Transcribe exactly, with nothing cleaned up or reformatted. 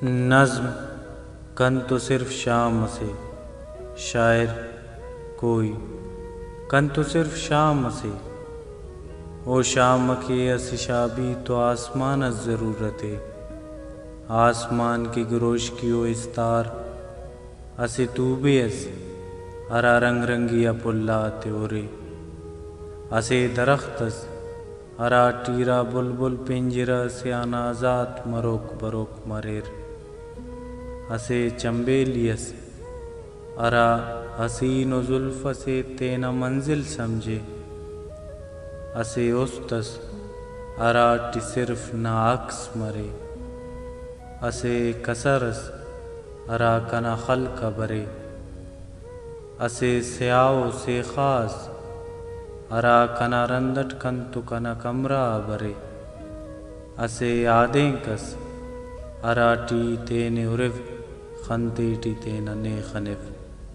نظم، کن تو صرف شام اسے۔ شاعر، کوئی۔ کن تو صرف شام اسے۔ او شام کہ اسہ شابی تو آسمان اس ضرورت ءِ۔ آسمان کہ گروشکی و استار اسہ توبے اس، ہرا رنگ رنگی آ پھل آتے ہرے۔ اسہ درخت اس، ہراٹی ارا بلبل پنجرہ سے آن آزات مروک بروک مریر۔ اسہ چنبیلی اس، ہرا حسین و زلف اسے تینا منزل سمجھے۔ اسہ است اس، ہراٹی صرف نا عکس مرے۔ اسہ کسر اس، ہرا کنا خلق آ برے۔ اسہ سیاہ و سیخا اس، ہرا کنا رند اٹ کنتو کنا کمرہ آ برے۔ اسہ آدینک اس، ہراٹی تینے ہرو، خن تیٹی تینا نے خنو۔